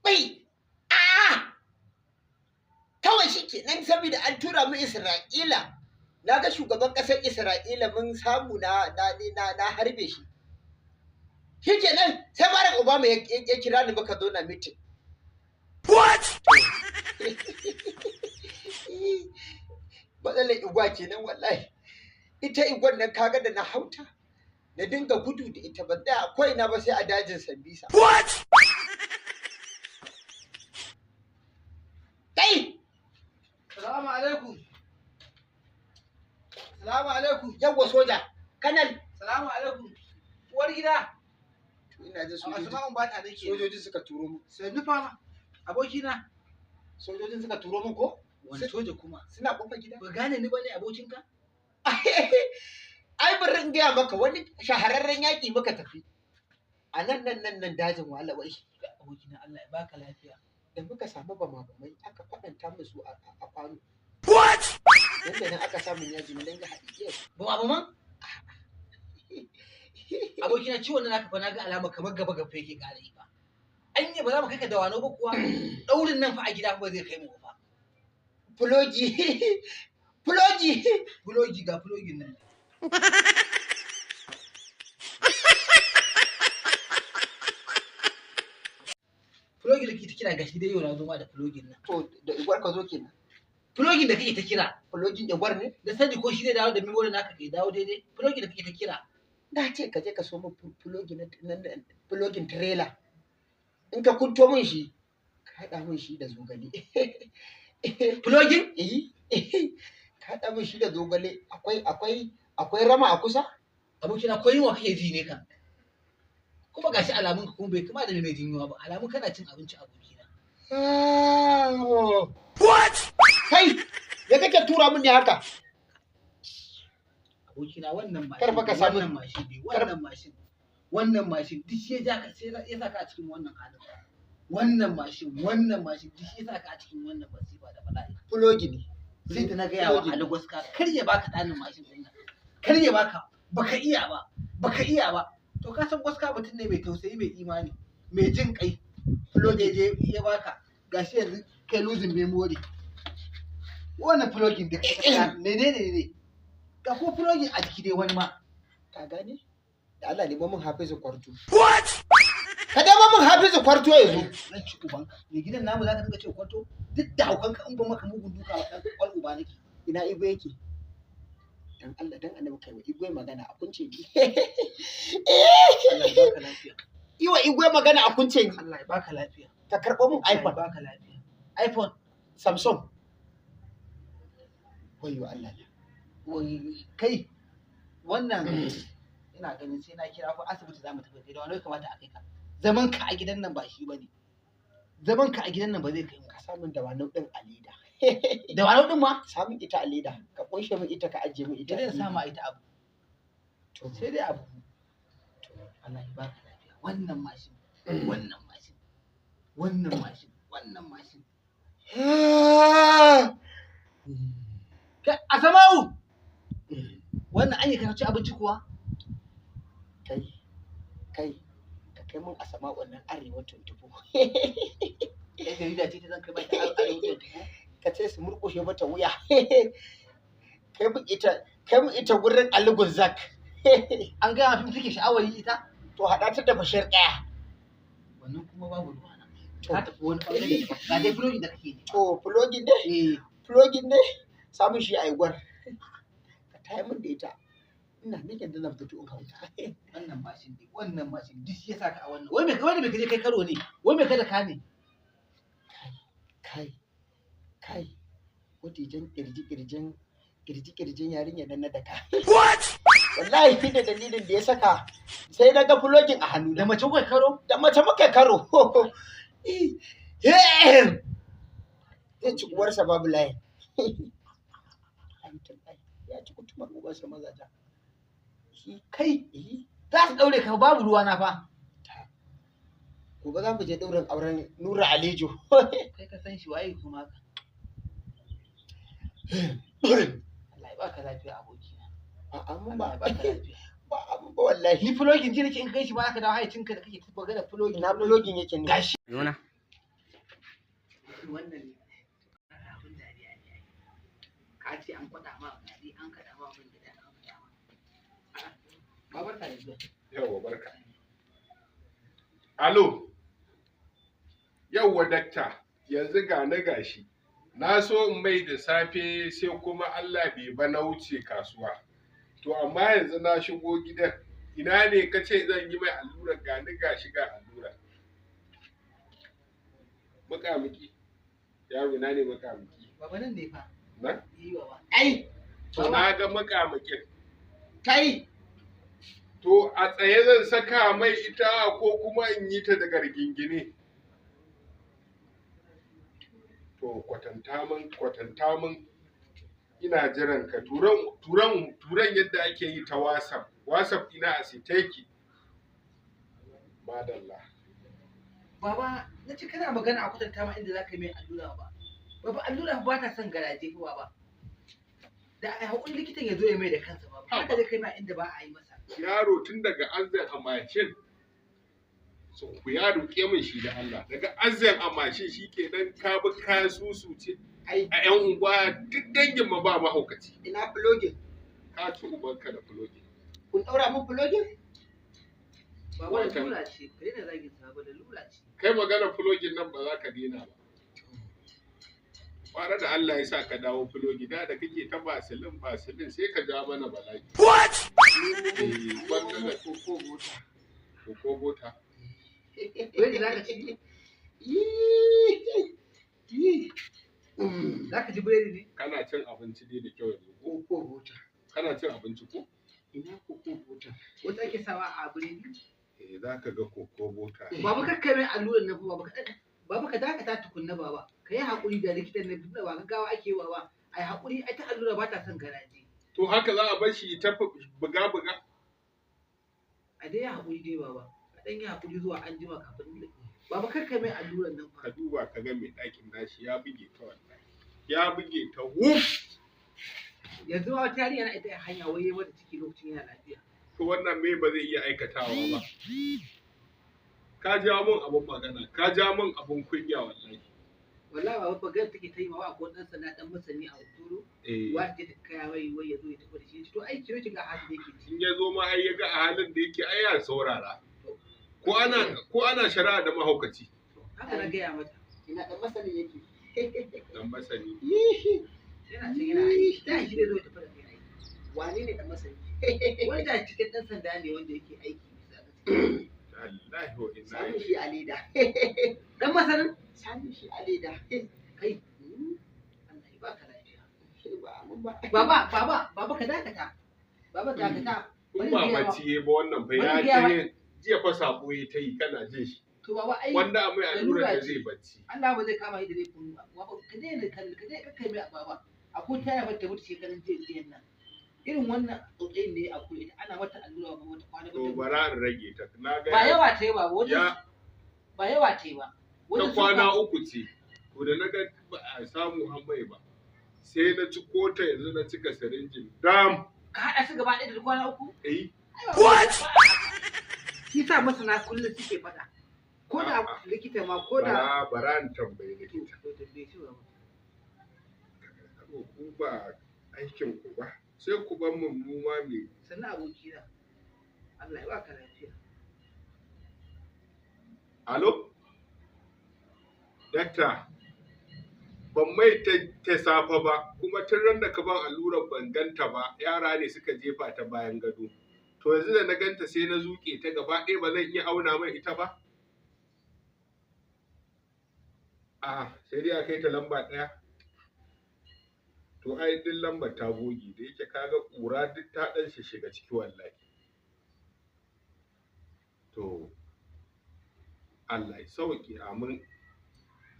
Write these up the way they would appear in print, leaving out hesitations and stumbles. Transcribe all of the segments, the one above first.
Bai! Ah! Kawai shi kenan saboda an tura mu Isra'ila. Na ga shugaban ƙasar Isra'ila mun samu na harbe shi. Shi kenan sai Barack Obama ya kira ni muka zo na meeting. What? Matsalar igwa kenan wallahi. Ita igwan nan kaga da na hauta, na dinga gudu da ita, ban tsaya ko ina ba sai a dajin Sambisa. What? Kai! Salamu alaikum. Salamu alaikum. Yawwa soja, kanal. Salamu alaikum. Uwar gida. Ina jin sojoji. Asma'un ba ta nake. Sojoji suka turo mu. Sannu fa abokina. Sojojin suka turo mu ko? Wani soja kuma? Suna kofar gida. Ba gane ni bane abokinka? Ai bari in gaya maka wani shahararren yaƙi muka tafi. A nan nan nan nan dajin wahala wai. Abokina, Allah ya baka lafiya. Da muka samu bama-bamai aka faɗanta musu a kwano. What? Yadda nan aka samu yaji na dinga haɗiye. Bama-baman? Abokina, ciwon nan naka fa na ga alama kamar gaba gaba yake ƙara yi fa. Anya ba za mu kai ka da wano ba kuwa? Ɗaurin nan fa a gida ba zai kai mu ba. Fulogi. Fulogi. Fulogi, ga fulogin nan. Fulogin da kake ta kira gashi dai yau na zo ma da fulogin nan. To da igwar ka zo kenan. Fulogin da kake ta kira. Fulogin igwar ne? Da sani ko shi zai dawo da memory naka kai dawo daidai. Fulogin da kake ta kira. Na ce ka je ka so min fulogin trailer. In ka kunto min shi, ka haɗa min shi da zogale. Fulogin? Eh. Ka haɗa min shi da zogale. Akwai rama a kusa? Abokina, ko yunwa kake ji ne ka? Kuma gashi alamun ka kuma bai kama da mai jin yunwa ba. Alamun kana cin abinci, abokina. What? Kai, me kake tura min ne haka? Abokina, wannan mashin. Kar fa ka samu- Wannan mashin ne, wannan mashin. Wannan mashin duk shi ya ja ka, sai ya saka a cikin wannan halin. Wannan mashin, wannan mashin duk shi ya saka a cikin wannan masifa da bala'i. Fulogi ne. Sai da na gaya wa Ali Gwaska kar ya baka ɗanin mashin ɗin nan. Kar ya baka, baka iya ba, baka iya ba. To ka san Gwaska mutum ne mai tausayi, mai imani, mai jin kai. Fulogi je ya baka, gashi yanzu kai losing memory. Wannan fulogin da ka menene ne? Ga ko fulogin a jiki dai wani ma. Ka gane? Da Allah nemo min Hafizu Kwarto. What? Ka nemo min Hafizu Kwarto yanzu. Zan ci ubanka. Mai gidan namu za ka dinga cewa kwanto? Duk da haukanka, in ban maka mugun duka ba ɗan kwal uba nake. Ina Igwe yake? Dan Allah dan Annabi kai wa Igwe magana a kunce ni. Allah ya baka lafiya. Yi wa Igwe magana a kunce ni. Allah ya baka lafiya. Ka karɓo min Allah ya iPhone. baka lafiya. iPhone. Samsung. Wayyo Allah na. Wai, kai wannan ina ganin sai na kira ko asibiti za mu tafi kai da wani kamata a kai ka. Zaman ka a gidan nan ba shi bane. Zaman ka a gidan nan ba zai kai mu. Ka samun da wannan ɗin a leda. Da wani din ma? Samun ita a leda. Ka kunshe min ita, ka ajiye min ita. Idan sa ma ita abu. To, Sai dai abu. To Allah ya baka lafiya. Wannan mashin, wannan mashin, wannan mashin, wannan mashin. Kai, Asama'u! Wannan an yi ka ci abinci kuwa? Kai, kai, ka kai mun Asama wannan Arewa 24. Kai jarida ce ta zan kai mata Arewa 24. Ka ce su murƙushe mata wuya. Kai mun ita, kai mun ita gurin Ali Gunzak. An gaya fim take sha'awar yi ita? To haɗa ta da Bashir ɗaya. Wannan kuma babu ruwana. To. Ka tafi wani ɓangare daban. Ga dai fulogin da kake nema. To fulogin ne? Eh, Fulogin ne? Samun shi a igwar. Ka tayar min da ita. Ina nan yanzu zan fito in hauta. Wannan mashin dai, wannan mashin duk shi ya saka a wannan. Wai me kaje kai karo ne? Wai me ka da ka ne? Kai, kai, wajejen kirji kirjin kirji kirjin yarinya nan na daka. What? Wallahi shi da dalilin da ya saka sai na ga fulogin a hannu. Da mace kai karo? Da mace muka karo. Zai ci uwarsa babu layin. Ya ci kutumar uwarsa mazaja. Shi Kai, eh, za su daure ka, babu ruwa na fa. Gobe za mu je ɗaurin auren Nura Alijo. Kai ka san shi waye kuma haka. Allah ya baka lafiya, abokina. A'a, mun Allah ya ba baka lafiya. Ba abu ba wallahi. Ni fulogin ji nake in kai shi ba aka dawo haicinka da kake ta magana fulogin. Ina fulogin yake ne? Gashi. Nuna. Wannan ne. Abin dariya ne ai. Ka ce an kwaɗa ma gari, an kaɗa ma man gida, an kaɗa ma. A'a, ba barka da zuwa. Yawwa barka. Alo. Yawwa dakta, yanzu ga na gashi. Na so in mai da safe sai kuma Allah bai ba na wuce kasuwa. To amma yanzu na shigo gidan. Ina ne ka ce zan yi mai allurar ga ni gashi ga allura. Muƙamuƙi. Yaro ina ne muƙamuƙi? Baba nan ne fa. Nan? Yi baba. Ai, To na ga muƙamuƙin. kai, To a tsaye zan saka mai ita ko kuma in yi ta daga rigingine. To kwatanta min kwatanta min ina jiran ka turan turan turan yadda ake yi ta WhatsApp. WhatsApp ina a siteki. Madalla. Baba, na ce kana magana a kwatanta ma inda za ka yi mai allura ba. Baba, allura ba ta son garaje fa baba. Da ai haƙuri likitan ya zo ya mai da kansa baba. Haka zai kai ma inda ba a yi masa. Yaro tun daga azan a mashin. So ku ya roƙe min shi da Allah. Daga azan a mashin shi kenan ka bi ka susuce. Ai. A 'yan unguwa duk dangin ma ba mahaukaci. Ina fulogin? Ka ci ubanka da fulogi. Kun ɗaura mun fulogin? Baba, da Watan- lura ce, ka daina zagin sa baba, da lura ce. Kai magana fulogin nan ba za ka daina ba. Kwara da Allah ya sa ka dawo fulogi da da kake ta basilin basilin sai ka ja mana bala'i. What? Eh, wanda da Koko bota. koko bota. Wai da za ka ci? Za ka ci biredi ne? Kana cin abinci dai da kyau yanzu ko? Koko bota. Kana cin abinci ko? Ina koko bota. Wata ake sawa a biredi? Eh, za ka ga koko bota. Baba kakka mai allurar na baba ka baba ka dakata tukunna baba. Ka yi haƙuri da likitan na tunda ba gaggawa ake yi wa ba. Ai haƙuri ai ta allura ba ta son garaje. To haka za a bar shi ta buga buga. A dai yi haƙuri dai baba. Ka ɗan yi haƙuri zuwa an jima kafin baba kakka mai allurar nan Ka fa. duba ka ga mai ɗakin nashi ya buge ta wallahi. Ya buge ta wuf. Yanzu ma wata yarinya na ita a hanya wai yayi mata ciki lokacin yana lafiya. To wannan me ba zai iya aikatawa ba. Ka ja mun abun magana, ka ja mun abun kunya wallahi. Wallahi baba magana take ta yi ma wa akwai ɗan sanda ɗan masani a Hotoro. Eh. Wa ta kaya wai wai ya zo ya tafi da shi. To ai kiro ki ga halin da yake ciki. In ya zo ma ai ya ga a halin da yake ai ya saurara. Ko ana shari'a da mahaukaci. Haka na gaya mata. Ina ɗan masanin yake. Dan masani. Yana can yana aiki. Da shi zai zo ya tafi da kai aiki. Wane ne ɗan masani? Wani da cikin ɗan sanda ne wanda yake aiki bisa gaskiya. Wallahi wa inna Samun ilaihi. shi a leda. Dan masanin? Samun shi a leda. Kai. Allah ya baka lafiya. Ba mun ba. Baba, baba, baba ka dakata. Baba dakata. In ba bacci ya ba wannan fa ya Bari gaya ma- ta jiya fa sabo ya ta yi kana jin shi. To baba ai Wanda a mai allura da lalura zai bacci. Allah ba zai kama shi da laifin ba. Baba ka daina kalli ka daina kai mai baba. Akwai taya mata mutu shekaran jiya jiyan nan. Irin wannan tsotsayin ne akwai ita ana mata allura ba wata kwana To ba. bara in rage ta. Na ga Ba yawa ta yi ba wata ya ba yawa ta yi ba. ta Wata kwana uku ce. To da na ga ba a samu an mai ba. Sai na ci kota yanzu na cika sirinjin dam. Ka haɗa su gaba ɗaya da kwana uku? Eh What? Shi sa masana kullum suke faɗa. Ko da A'a. likita ma ko da bara bara in tambayi likita. To tambaye shi baba. To ku ba aikin ku ba. Sai ku bar mu mu ma mu Sannan abokina. Allah ya baka lafiya. Alo? Dakta, ban mai ta safa ba, kuma tun ran da ka ban allurar ban ganta ba, yara ne suka jefa ta bayan gado. To yanzu da na ganta sai na zuƙe ta gaba ɗaya ba zan iya auna mai ita ba? A, sai dai a kai ta lamba ɗaya. To ai duk lambar ta goge, da yake kaga ƙura duk ta ɗan shiga ciki wallahi. To, Allah ya sauke amin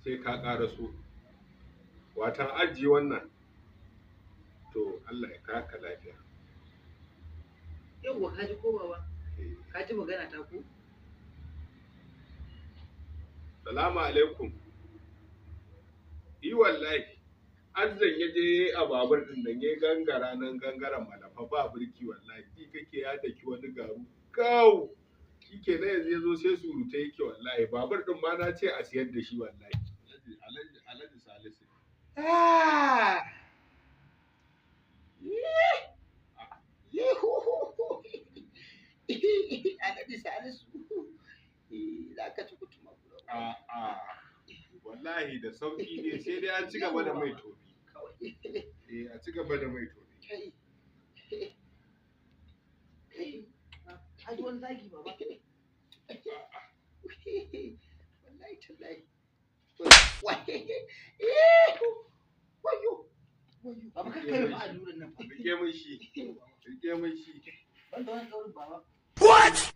sai ka ƙara so watan ajiye wannan to Allah ya kaka lafiya. Yauwa ka ji ko baba? Eh, Ka ji magana ta ko? Salamu alaikum. Yi wallahi. Azzan ya je a babur din nan ya gangara nan gangaren malafa ba birki wallahi ji kake ya daki wani garu kawo shike na yanzu ya zo sai surutai yake wallahi babur din ma na ce a siyar da shi wallahi. Alhaji Alhaji Salisu. Ah! Yehu! Alhaji Salisu. Za ka ci kutuma. A a wallahi da sauki ne sai dai an ci gaba da mai tobi. Kawai. Eh, a ci gaba da mai tobi. Kai. Kai. Ka ji wani zagi baba. Wallahi tallahi. Wayo. Wayo. Baba kar kai fa alluran nan fa. Rike mun shi. Rike mun shi. Ban da wani daurin baba. What?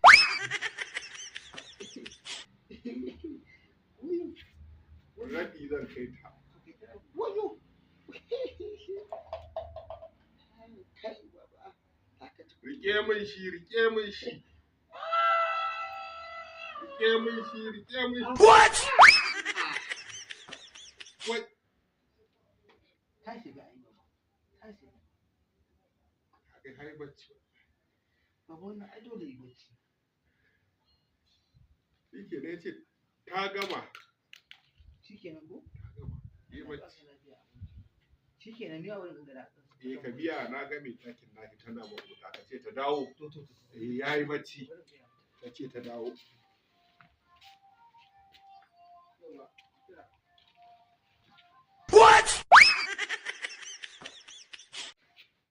Wayo. Rabi zan kai ta. Wayo. Kai baba. Za ka ci Rike mun shi, rike mun shi. Rike mun shi, rike mun shi. What? Wai, Ta shiga ai baba. Ta shiga. kai hai bacci. Baba wannan ai dole yi bacci. Shike ne ce ta gama. Shikenan ko? Ta gama. Yi bacci. Shikenan ni a wurin gangara. Eh, ka biya na ga mai takin naki tana mabuta ka ce ta dawo. To to to. Eh, yayi bacci. Ka ce ta dawo.